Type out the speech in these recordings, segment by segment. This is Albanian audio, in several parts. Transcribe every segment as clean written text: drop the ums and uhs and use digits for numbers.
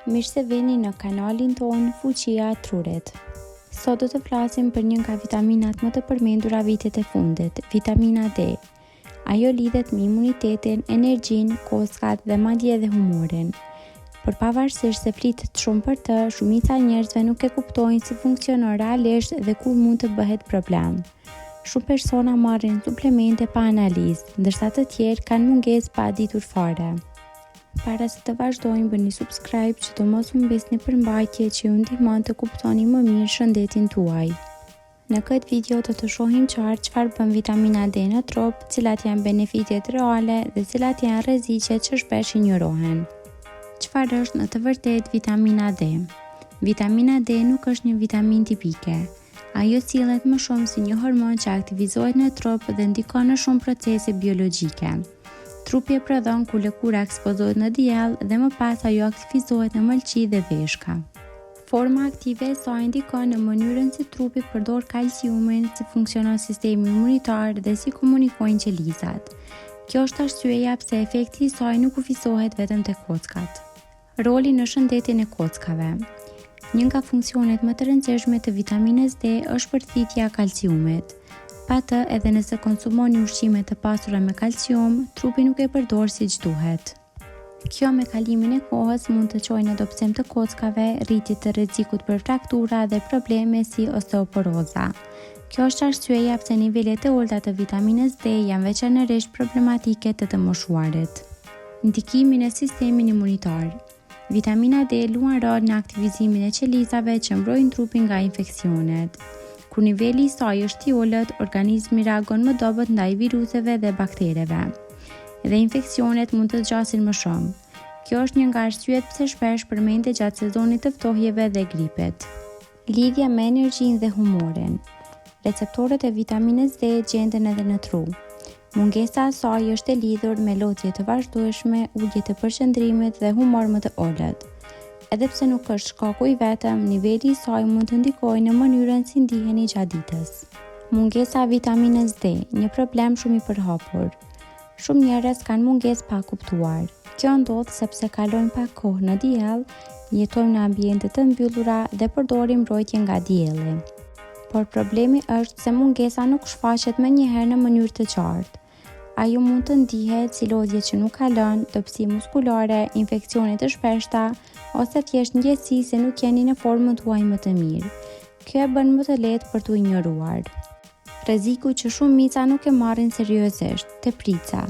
Mirë se vini në kanalin tonë Fuqia e Trurit. Sot do të flasim për një nga vitaminat më të përmendura vitet e fundit, vitamina D. Ajo lidhet me imunitetin, energjinë, kockat dhe madje edhe humorin. Por pavarësisht se flitet shumë për të, shumica e njerëzve nuk e kuptojnë si funksionon realisht dhe kur mund të bëhet problem. Shumë persona marrin suplemente pa analizë, ndërsa të tjerë kanë mungesë pa ditur fare. Para se të vazhdojmë, bëni subscribe që të mos humbisni përmbajtje që ju ndihmon të kuptoni më mirë shëndetin tuaj. Në këtë video do të shohim qartë çfarë bën vitamina D në trup, cilat janë benefitet reale dhe cilat janë rreziqet që shpesh injorohen. Çfarë është në të vërtetë vitamina D? Vitamina D nuk është një vitaminë tipike. Ajo sillet më shumë si një hormon që aktivizohet në trup dhe ndikon në shumë procese biologjike. Trupi e prodhon kur lëkura ekspozohet në diell dhe më pas ajo aktivizohet në mëlçi dhe veshka. Forma aktive e saj ndikon në mënyrën si trupi përdor kalciumin, si funksionon sistemi imunitar dhe si komunikojnë qelizat. Kjo është arsyeja pse efekti i saj nuk kufizohet vetëm te kockat. Roli në shëndetin e kockave. Një nga funksionet më të rëndësishme të vitaminës D është përthithja e kalciumit. Pa të, edhe nëse konsumoni ushqime të pasura me kalcium, trupi nuk e përdor siç duhet. Kjo me kalimin e kohës mund të çojë në dobësim të kockave, rritje të rrezikut për fraktura dhe probleme si osteoporoza. Kjo është arsyeja pse nivelet e ulëta të vitaminës D janë veçanërisht problematike te të moshuarit. Ndikimi në sistemin imunitar. Vitamina D luan rol në aktivizimin e qelizave që mbrojnë trupin nga infeksionet. Kur niveli i saj është i ulët, organizmi reagon më dobët ndaj viruseve dhe baktereve. Dhe infeksionet mund të zgjasin më shumë. Kjo është një nga arsyet pse shpesh përmendet gjatë sezonit të ftohjeve dhe gripit. Lidhja me energjinë dhe humorin. Receptorët e vitaminës D gjenden edhe në tru. Mungesa e saj është e lidhur me lodhje të vazhdueshme, ulje të përqendrimit dhe humor më të ulët. Edhe pse nuk është shkaku i vetëm, niveli i saj mund të ndikojë në mënyrën si ndiheni gjatë ditës. Mungesa e vitaminës D, një problem shumë i përhapur. Shumë njerëz kanë mungesë pa kuptuar. Kjo ndodh sepse kalojnë pak kohë në diell, jetojmë në ambiente të mbyllura dhe përdorim mbrojtje nga dielli. Por problemi është se mungesa nuk shfaqet menjëherë në mënyrë të qartë. Ajo mund të ndihet si lodhje që nuk kalon, dobësi muskulare, infeksione të shpeshta ose thjesht ndjesi se nuk jeni në formën tuaj më të mirë. Kjo e bën më të lehtë për t'u injoruar. Rreziku që shumica nuk e marrin seriozisht, teprica.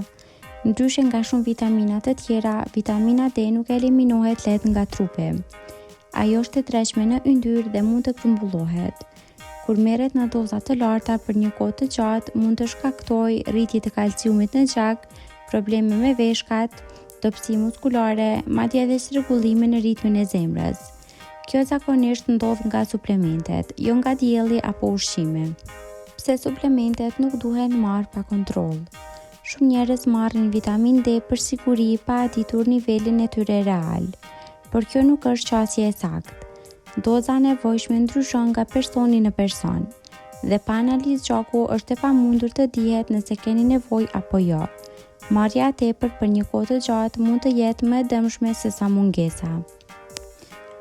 Ndryshe nga shumë vitamina të tjera, vitamina D nuk eliminohet lehtë nga trupi. Ajo është e tretshme në yndyrë dhe mund të grumbullohet. Kur merret në doza të larta për një kohë të gjatë, mund të shkaktojë rritje të kalciumit në gjak, probleme me veshkat, dobësi muskulare, madje edhe çrregullime në ritmin e zemrës. Kjo zakonisht ndodh nga suplementet, jo nga dielli apo ushqimi. Pse suplementet nuk duhen marrë pa kontroll? Shumë njerëz marrin vitaminë D për siguri pa ditur nivelin e tyre real. Por kjo nuk është qasje e saktë. Doza e nevojshme ndryshon nga personi në person. Dhe pa analizë gjaku është e pamundur të dihet nëse keni nevojë apo jo. Marrja e tepërt për një kohë të gjatë mund të jetë më e dëmshme sesa mungesa.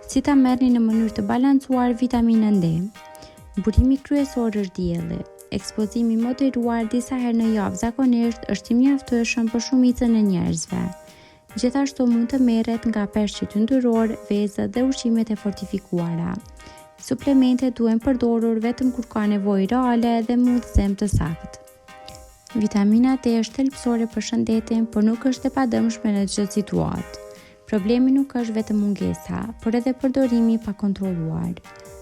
Si ta merrni në mënyrë të balancuar vitaminën D? Burimi kryesor është dielli. Ekspozimi i moderuar disa herë në javë zakonisht është i mjaftueshëm për shumicën e njerëzve. Gjithashtu mund të merret nga peshqit yndyrorë, vezët dhe ushqimet e fortifikuara. Suplementet duhen përdorur vetëm kur ka nevojë reale dhe me udhëzim të saktë. Vitamina D është thelbësore për shëndetin, por nuk është e padëmshme në çdo situatë. Problemi nuk është vetëm mungesa, por edhe përdorimi i pakontrolluar.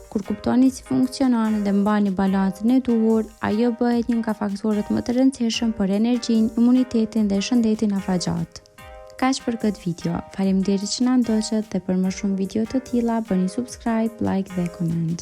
Kur kuptoni si funksionon dhe mbani balancën e duhur, ajo bëhet një nga faktorët më të rëndësishëm për energjinë, imunitetin dhe shëndetin afatgjatë. Kaq për këtë video. Faleminderit që na ndoqët dhe për më shumë video të tilla bëni subscribe, like dhe comment.